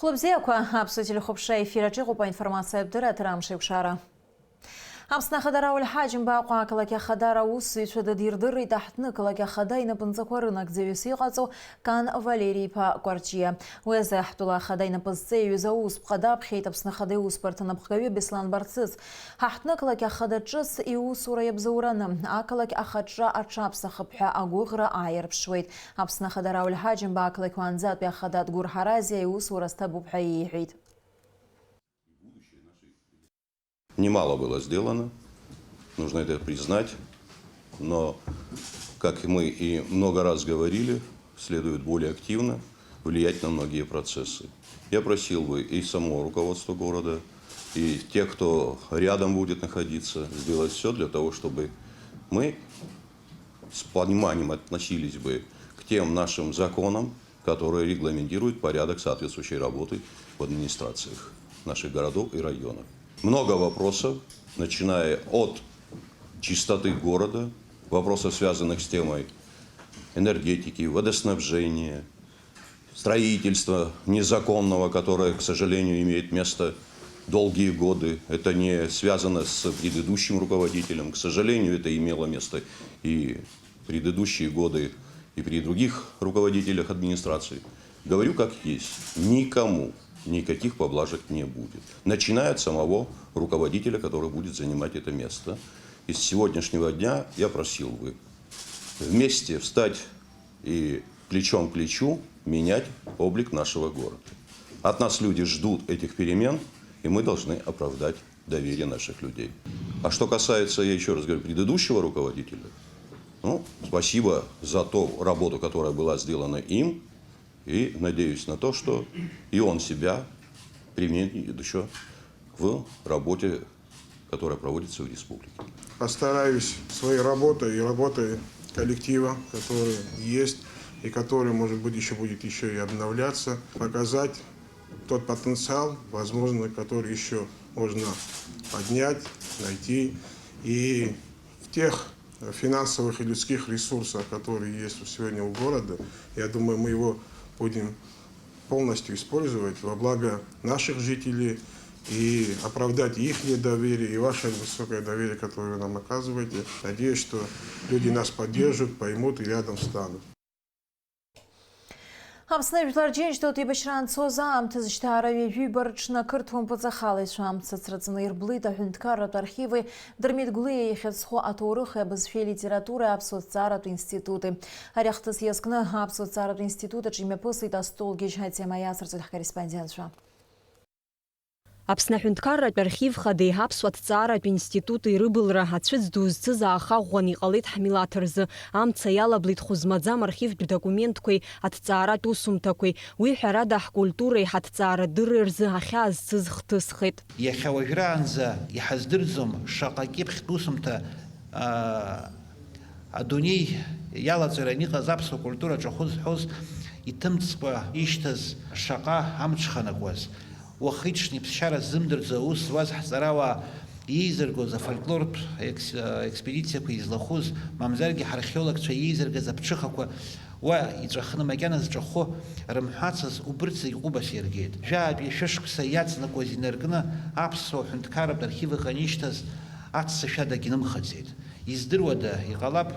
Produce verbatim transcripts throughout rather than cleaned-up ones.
Хәлыбзиақәа, аԥсуа телехәаԥшра ефир аҿы иҟоуп аинформациатә дырраҭара Амш еиқәшара. Аԥсны Ахада Рауль Ҳаџьымба Аҟәа ақалақь Ахада аусзуҩцәа дадирдырит аҳҭнықалақь Ахада инапынҵақәа рынагӡаҩыс иҟаҵоу Кан Валери-иԥа Кәарҷиа. Уи азы ҳтәыла Ахада инапызҵаҩы аус ԥҟа даԥхьеит Аԥсны Ахада иусбарҭа напхгаҩы Беслан Барцыц. Ҳаҳҭнықалақь Ахада ҿыц иусура иабзоураны, ақалақь ахаҿра аҽаԥсахып ҳәа агәыӷра ааирԥшуеит. Аԥсны Ахада Рауль Ҳаџьымба ақалақь уаанӡатәи Ахада Дгәыр Ҳаразиа иусура зҭабуп ҳәа иеиҳәеит. Немало было сделано, нужно это признать, но, как мы и много раз говорили, следует более активно влиять на многие процессы. Я просил бы и само руководство города, и тех, кто рядом будет находиться, сделать все для того, чтобы мы с пониманием относились бы к тем нашим законам, которые регламентируют порядок соответствующей работы в администрациях наших городов и районов. Много вопросов, начиная от чистоты города, вопросов, связанных с темой энергетики, водоснабжения, строительства незаконного, которое, к сожалению, имеет место долгие годы. Это не связано с предыдущим руководителем. К сожалению, это имело место и предыдущие годы, и при других руководителях администрации. Говорю как есть. Никому никаких поблажек не будет. Начиная от самого руководителя, который будет занимать это место. И с сегодняшнего дня я просил бы вместе встать и плечом к плечу менять облик нашего города. От нас люди ждут этих перемен, и мы должны оправдать доверие наших людей. А что касается, я еще раз говорю, предыдущего руководителя, ну, спасибо за ту работу, которая была сделана им, и надеюсь на то, что и он себя применит еще в работе, которая проводится в республике. Постараюсь своей работой и работой коллектива, который есть и который, может быть, еще будет еще и обновляться, показать тот потенциал, возможно, который еще можно поднять, найти. И в тех финансовых и людских ресурсах, которые есть сегодня у города, я думаю, мы его будем полностью использовать во благо наших жителей и оправдать их доверие и ваше высокое доверие, которое вы нам оказываете. Надеюсь, что люди нас поддержат, поймут и рядом встанут. Аԥсны Жәлар Џьынџьтәылатә еибашьра анцоз аамҭазы Жьҭаара ҩажәиба рыҽны ақырҭуа мпыҵахалаҩцәа амца цраҵаны ирблит аҳәынҭқарратә архиви Дырмит Гәлиа ихьыӡ зху аҭоурыхи абызшәеи алитературеи аԥсуа ҭҵааратә институти. Ари ахҭыс иазкны аԥсуа ҭҵааратә институт аҿы имҩаԥысит астолгьежь атема иацырҵоит ҳкорреспондентцәа. Аԥсны аҳәынҭқарратә архив хадеи аԥсуа ҭҵааратә институти рыбылра ацәыӡ ду зцыз ааха ӷәӷәаны иҟалеит ҳмилаҭ рзы. Амца иалаблит хәы змаӡам архивтә документқәеи аҭҵааратә усумҭақәеи. Уи, ҳәарада, ҳкультуреи ҳаҭҵаарадырреи рзы ахьаа зцыз хҭысхеит. Иахьа уажәраанӡа иҳаздырӡом шаҟа кьыԥхьтә усумҭа, аа, Адунеи иалаҵаҩран иҟаз аԥсуа культура аҿахәы зҳәоз иҭымҵкәа ишьҭаз шаҟа амҽханакуаз, уахи-ҽни ԥсшьара ззымдырӡо аус зуаз ҳҵарауаа иеизыргоз афольклортә екс-, експедициақәа излахәыз, мамзаргьы ҳархеологцәа иеизыргаз аԥҽыхақәа уа иҵәахны макьана зҿахәы рымҳәацыз убырҭ зегь ҟәыбаса иргеит. Жәаатәи шәышықәса иаҵанакуаз инаркны аԥсуа ҳәынҭқарратә архив ыҟан ишьҭаз аццышә адагь нымхаӡеит. Издыруада, иҟалап,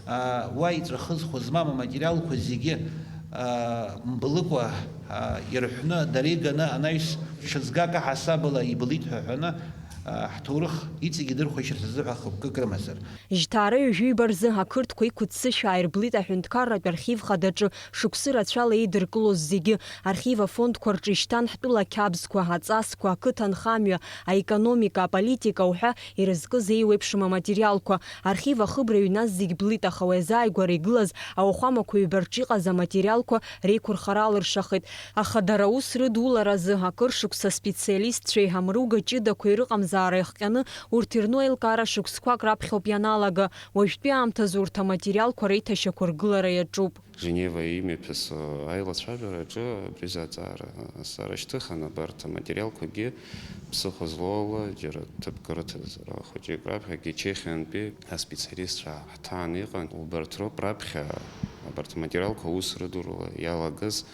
аа, уа иҵәахызхуа змам аматериалқәа зегьы, аа, мблыкәа, аа, ирҳәны, дара иганы анаҩс ҽыҵгак аҳасабала иблит ҳәа ҳәаны, аа, ҳҭоурых иҵегь идырхәашьарц азыҳәа хықәкык рымазар. Жьҭаара ҩажәиба рзы ақырҭқәа иқәыццышә ааирблит аҳәынҭқарратә архив хадаҿы шықәсы рацәала еидыркылоз зегьы, архив афондқәа рҿы ишьҭан ҳтәыла ақьабзқәа, аҵасқәа, ақыҭанхамҩа, аекономика, аполитика уҳәа ирызкыз еиуеиԥшым аматериалқәа. Архив ахыбра ҩназ зегь блит, аха уи азы ааигәара игылаз ауахәамақәа ҩба рҿы иҟаз аматериалқәа реиқәырхара алыршахеит. Аха дара аус рыдуларазы акыр шықәса специалистцәеи амруга ҷыдақәеи рыҟамзаара иахҟьаны урҭ ирну аилкаара шықәсқәак раԥхьоуп ианалага. Уажәтәи аамҭазы урҭ аматериалқәа реиҭашьақәа ргылара иаҿуп. Женева имҩаԥысуа аилацәажәараҿы абри азҵаара азҵаара шьҭыхын, абарҭ аматериалқәагьы ԥсыхәа злоу ала џьара ҭыԥк рыҭазар, хәыҷык раԥхьагьы Чехиантәи аспециалистцәа ҳҭааны иҟан. Убарҭ роуп раԥхьа абарҭ аматериалқәа аус рыдурала иалагаз.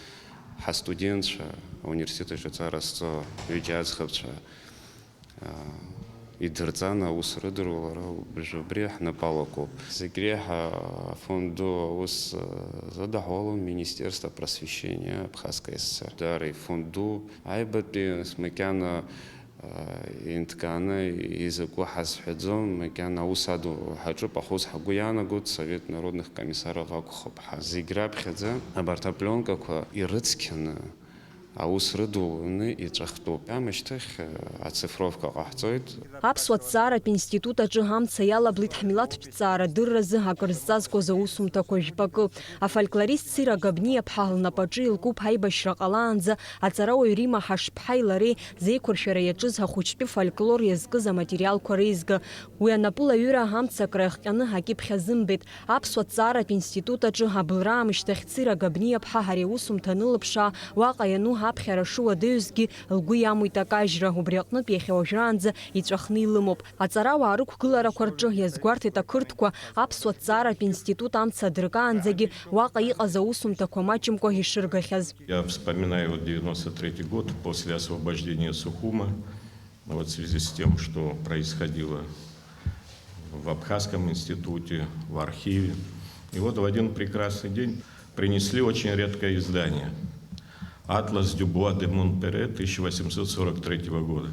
Ҳастудентцәа, ауниверситет аҿы аҵара зҵо ҩыџьа аӡӷабцәа, аа, идырҵан аус рыдыруа лара убри ҳнапы алакуп. Зегь реиҳа афонд ду аус, аа, задаҳулон Министерство просвещения Абхазской ССР. Даара ифонд ду аҩбатәи макьана инҭкааны изакәу ҳазҳәаӡом, макьана аус аду ҳаҿуп, аха ус ҳгәы иаанагоит, Совет народных комиссаров акәхап ҳәа. Зегь раԥхьаӡа абарҭ апленкақәа ирыцқьаны, аус рыдуланы иҵәахтәуп. Амышьҭахь ацифровка ҟаҳҵоит. Аԥсуа ҭҵааратә институт аҿы амца иалаблит ҳмилаҭтә ҭҵаара дырразы акыр зҵазкуаз аусумҭақәа жәпакы. Афольклорист Сира Габниаԥҳа лнапаҿы илкуп аибашьра ҟалаанӡа аҵарауаҩ Рима Ҳашԥҳаи лареи зеиқәыршәара иаҿыз ахәыҷтәы фольклор иазкыз аматериалқәа реизга. Уи анапылаҩыра амца акра иахҟьаны акьыԥхь азымбеит. Аԥсуа ҭҵааратә институт аҿы абылра аамышьҭахь Сира Габниаԥҳа ари аусумҭа анылыԥшаа, уаҟа иану аԥхьара шуадаҩызгьы лгәы иамуит акажьра, убри аҟнытә иахьа уажәраанӡа иҵәахны илымоуп. Аҵарауаа рықәгыларақәа рҿы иазгәарҭеит ақырҭқәа аԥсуа ҭҵааратә институт амца адыркаанӡагьы уаҟа иҟаз аусумҭақәа маҷымкәа ишыргахьаз. Я вспоминаю вот девяносто третий год, после освобождения Сухума, вот в связи с тем, что происходило в Абхазском институте, в архиве. И вот в один прекрасный день принесли очень редкое издание. «Атлас Дюбуа де Монпере» тысяча восемьсот сорок третьего года.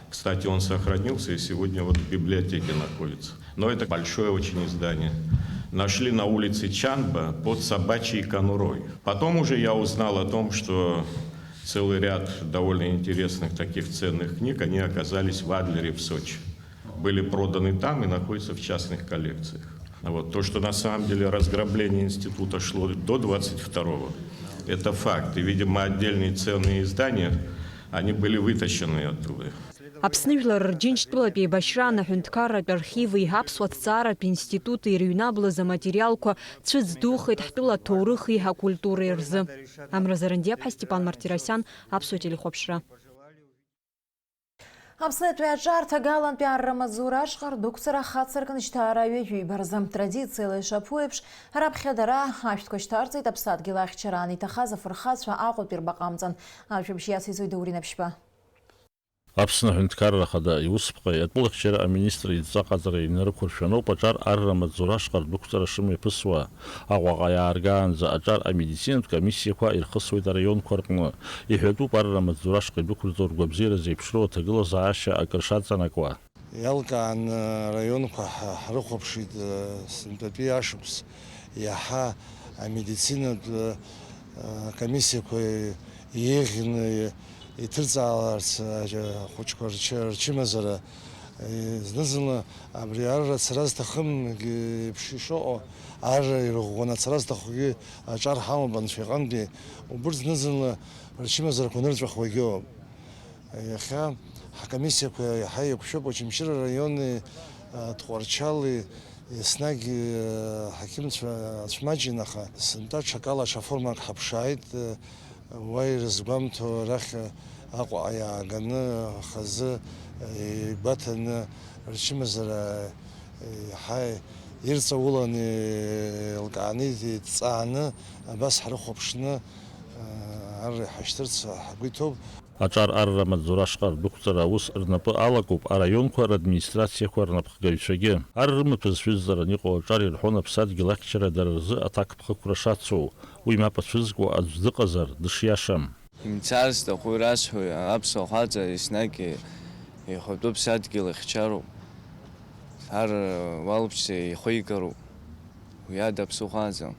Кстати, он сохранился и сегодня вот в библиотеке находится. Но это большое очень издание. Нашли на улице Чанба под собачьей конурой. Потом уже я узнал о том, что целый ряд довольно интересных таких ценных книг, они оказались в Адлере в Сочи. Были проданы там и находятся в частных коллекциях. Вот. То, что на самом деле разграбление института шло до двадцать второго, это факт. И, видимо, отдельные ценные издания, они были вытащены оттуда. Аԥсны Жәлар Рџьынџьтәылатә еибашьраан аҳәынҭқарратә архиви аԥсуа ҭҵааратә институти ирыҩнаблаз аматериалқәа цәыӡ духеит ҳтәыла аҭоурыхи акультуреи рзы. Амра Зарандиаԥҳа, Степан Мартиросиан, Аԥсуа телехәаԥшра. Аԥснытәи аҿар ҭагалантәи арра маҵзура ашҟа рдәықәҵара хацыркын жьҭаара ҩажәи ибарзы. Традициала ишаԥу еиԥш, раԥхьа дара ашәҭқәа шьҭарҵеит аԥсадгьыл ахьчараан иҭахаз афырхацәа Аҟәатәи рбаҟа амҵан. Ажәабжь иациҵоит Даур Инаԥшьба. Аԥсны Аҳәынҭқарра Ахада иусԥҟареи атәылахьчара аминистри идҵа ҟаҵареи инарықәыршәаноуп аҿар арра маҵзура ашҟа рдәықәҵара шымҩаԥысуа. Аҟәаҟа иааргаанӡа аҿар амедицинатә комиссиақәа ирхысуеит араионқәа рҟны. Иҳәатәуп арра маҵзура ашҟа идәықәырҵо ргәабзиара зеиԥшроу аҭагылазаашьа акыр шаҵанакуа. Иалкааны араионқәа ҳа-, ҳрыхәаԥшит, э, сынтәатәи ашықәс иаҳа амедицинатә, э, комиссиақәа еиӷьны иҭырҵааларц, э, ахәыҷқәа рчы-, рчымазара, э, зны-зынла абри арра цара зҭахымгьы еиԥш ишыҟоу, арра ирӷәӷәаны ацара зҭахугьы аҿар ҳамоуп Анцәа иҟынтәи, убырҭ зны-зынла рчымазарақәа нырҵәахуагьы ыҟоуп. Иахьа ҳкомиссиақәа иаҳа еиқәшәоуп, Очамчыра араиони, а, Тҟәарчали, еснагь, а, ҳақьымцәа ацәмаҷын, аха сынтәа ҽакала ҽа формак ҳаԥшааит, а, уа ирызгәамҭо, арахь Аҟәаҟа иааганы, хазы, а, игәаҭаны, рчымазара, а, иаҳа ирҵауланы, еилкааны, иҭҵааны, абас ҳрыхәаԥшны, а, арра иҳашьҭырц ҳгәы иҭоуп. Аҿар арра маҵзура ашҟа рдәықәҵара аус рнапы алакуп араионқәа радминистрациақәа рнапхгаҩцәагьы. Ар рымаҭәа зцәыӡларан иҟоу аҿар ирҳәон аԥсадгьыл ахьчара дара рзы аҭакԥхықәра шацу. Уи мап ацәызкуа аӡә дыҟазар, дышиашам. Имцар зҭаху ирасҳәои, аԥсуа хаҵа еснагь ихатәы ԥсадгьыл ихьчароуп. Ар уалԥшьа ихигароуп. Уи ада аԥсуа хаҵа.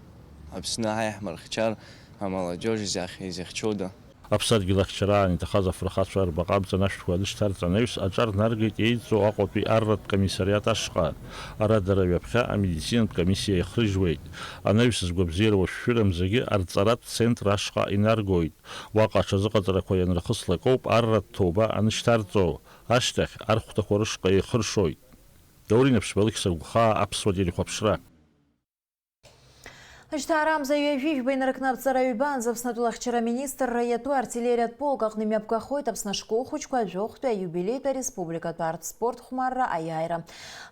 Аԥсны ҳаиҳмырхьчар, амалаџьож изахь-, изыхьчода? Аԥсадгьыл ахьчараан иҭахаз афырхацәа рбаҟа амҵан ашәҭқәа анышьҭарҵ анаҩс, аҿар наргеит еидҵоу Аҟәатәи арратә комиссариат ашҟа. Ара дара ҩаԥхьа амедицинатә комиссиа иахрыжьуеит. Анаҩс згәабзиара уашәшәырамзагьы арҵаратә центр ашҟа инаргоит. Уаҟа аҽазыҟаҵарақәа ианрыхыслак ауп арратә ҭоуба анышьҭарҵо. Ашьҭахь архәҭақәа рышҟа еихыршоит. Даур Инаԥшьба, Алықьса Гәхаа, Аԥсуа телехәаԥшра. Жьҭаарамза ҩажәи жәба инаркны аԥҵара ҩбанӡа Аԥсны атәылахьчара аминистрра иатәу артиллериатә полк аҟны имҩаԥгахоит Аԥсны ашкол хәыҷқәа ажәохәтәи аиубилеитә ареспубликатә арҭ спорт хәмарра аиааира.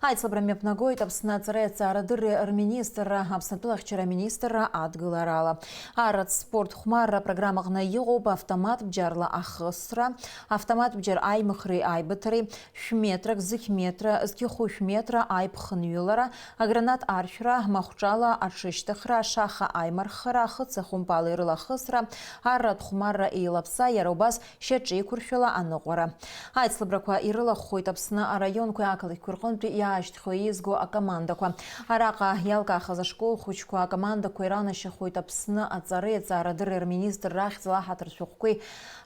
Аицлабра мҩаԥнагоит Аԥсны аҵареи аҵаарадырреи рминистрра, Аԥсны атәылахьчара аминистрра адгыларала. Арратә спорт хәмарра апрограммаҟны иҟоуп автомат бџьарла ахысра, автомат бџьар аимыхреи аибыҭареи, шә-метрак, зқь метра, зқьы хәышә метра аиԥхынҩылара, агранаҭ аршәра, махәҿала аҽышьҭыхра, ашаха аимырххара, ахыц ахәымпал ирылахысра, арратә хәмарра еилаԥса, иара убас шьаҿеиқәыршәала аныҟәара. Аицлабрақәа ирылахәхоит Аԥсны араионқәеи ақалақьқәеи рҟынтәи иаашьҭхьоу еизго акомандақәа. Араҟа иалкаахаз ашкол хәыҷқәа акомандақәа иранашьахоит Аԥсны аҵареи аҵаарадырреи рминистрра ахьӡала аҳаҭыр шәҟәқәеи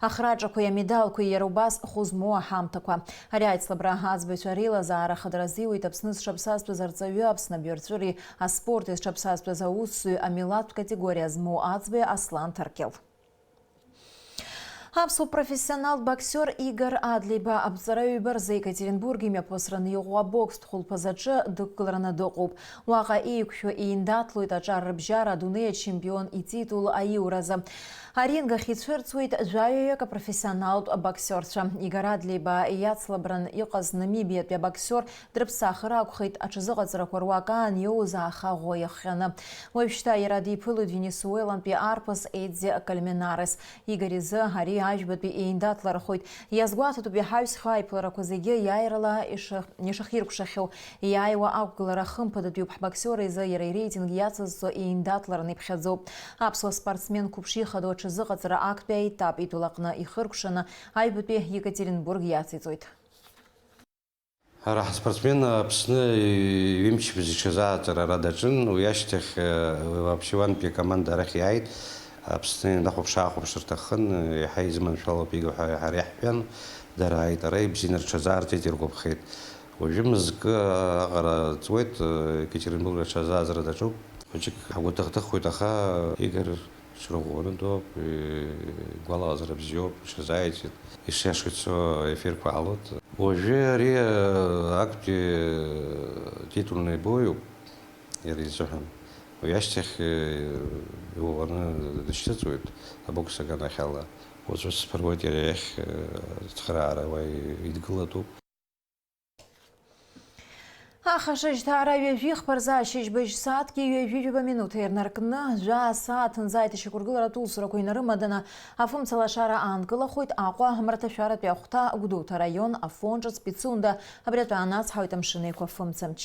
ахраҿақәеи амедалқәеи, иара убас хәы змоу аҳамҭақәа. Ари аицлабра аӡбаҩцәа реилазаара хадара азиуеит Аԥсны зҽаԥсазтәыз арҵаҩы, Аԥсны абиуарҵәыреи аспорти зҽаԥсазтәыз аусзуҩ, амилаҭтә категориа змоу аӡбаҩ Аслан Ҭаркьыл. Аԥсуа профессионалтә боксиор Игор Адлеиба аԥҵара ҩба рзы Екатеринбург имҩаԥысраны иҟоу абокстә хәылԥазаҿы дықәгылараны дыҟоуп. Уаҟа еиқәшәо еиндаҭлоит аҿар рыбжьара адунеи ачемпион ититул аиуразы. Аринг ахь ицәырҵуеит жәаҩаҩык апрофессионалтә боксиорцәа. Игор Адлеиба иацлабран иҟаз Намибиатәи абоксиор дрыԥсахыр акәхеит, аҽазыҟаҵарақәа руак аан иоуз ааха ӷәӷәа иахҟьаны. Уажәшьҭа иара диԥылоит Венесуелантәи арԥыс Едди Кальменарес. Игор изы ари ажәбатәи еиндаҭларахоит. Иазгәаҭатәуп иҳаҩсхьоу аиԥыларақәа зегьы иааирала иша-, ишахиркәшахьоу. Иааиуа ақәгылара хымԥадатәиуп, ҳбоксиор изы иара иреитинг иацызҵо еиндаҭлараны иԥхьаӡоуп. Аԥсуа спортсмен қәыԥш ихадоу аҽазыҟаҵара актәи аетап идулаҟны ихыркәшаны аҩбатәи Екатеринбург иациҵоит. Ҳара ҳаспортсмен Аԥсны ҩымчыбжьа иҽазааҵара ара даҿын, уи ашьҭахь, э, вообще уантәи акоманда арахь иааит. Аԥсны дахәаԥш-аахәаԥш рҭахын, еиҳа изыманшәалоуп иига ҳәа ҳара иаҳҳәан, дара ааит, ара ибзианы рҽазаарҵеит, иргәаԥхеит. Уажәы мызкы аҟара ҵуеит, э, Екатеринбург аҽазааӡара даҿуп. Хәыҷык ҳгәы ҭыхҭыхуеит, аха Игор Ҽырӷәӷәаны дууп, игәалаҟазара бзиоуп, иҽазааиҵеит, ишиашоу ицо ефирқәа ҟалоит. Уажәы ари актәи титульный боиуп иара изыҳәан. Уи ашьҭахь иӷәӷәаны дышьҭыҵуеит абокс аганахьала. Уаҵәы сԥыруеит иара иахь, ацхыраара уа идгылатәуп. Аха шьыжьҭаара ҩажәи хԥа рзы ашьыжьбыжь сааҭки ҩажәи жәаба минуҭи ирнаркны, жәаа сааҭынӡа аиҭашьақәыргыларатә усурақәа инарымаданы, афымца лашара аанкылахоит Аҟәа амраҭашәаратәи ахәҭа Гәдоуҭа араион Афон ҿыц Пицунда, абри атәы аанацҳауеит Амшын Еиқәа афымцамч.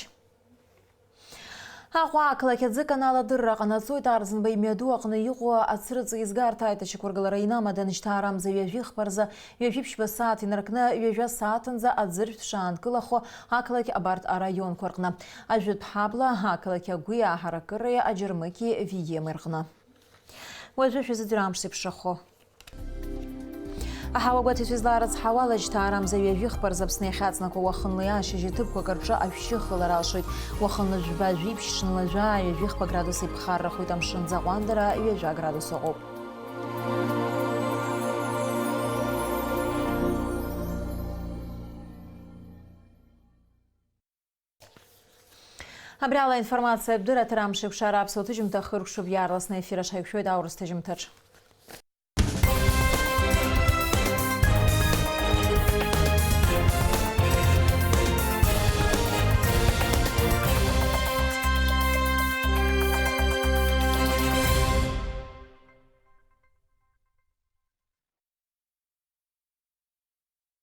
Аҟәа ақалақь аӡы канал адырра ҟанаҵоит, Арӡынба имҩаду аҟны иҟоу ацрыҵ еизгарҭа аиҭашьақәыргылара инамадан, жьҭаарамза ҩажәи хԥа рзы ҩажәи ԥшьба сааҭ инаркны, ҩажәа сааҭынӡа аӡыршәтә шаанкылахо ақалақь абарҭ араионқәа рҟны, Ажәытә ҳабла, ақалақь Агәи, Аҳаракыреи, Аџьармыкьи, Виеми рҟны. Уажәы шәазыӡырҩ амш зеиԥшрахо. Аҳауа гәаҭаҩцәа излаарыцҳауала, жьҭаарамза ҩажәи хԥа рзы Аԥсны иахьаҵнакуа уахынлеи ашьыжь ҭыԥқәак рҿы ашәшьы хылар алшоит. Уахынла жәба жәиԥшь, ҽынла жәаа, ҩажәи хԥа градус иԥхаррахоит, амшын аӡы аҟәандара ҩажәа градус ыҟоуп. Абри ала аинформациатә дырраҭара амш еиқәшара аԥсуа ҭыжьымҭа хыркәшоуп, иаарласны аефир аҿы ҳаиқәшәоит аурыс ҭыжьымҭаҿ.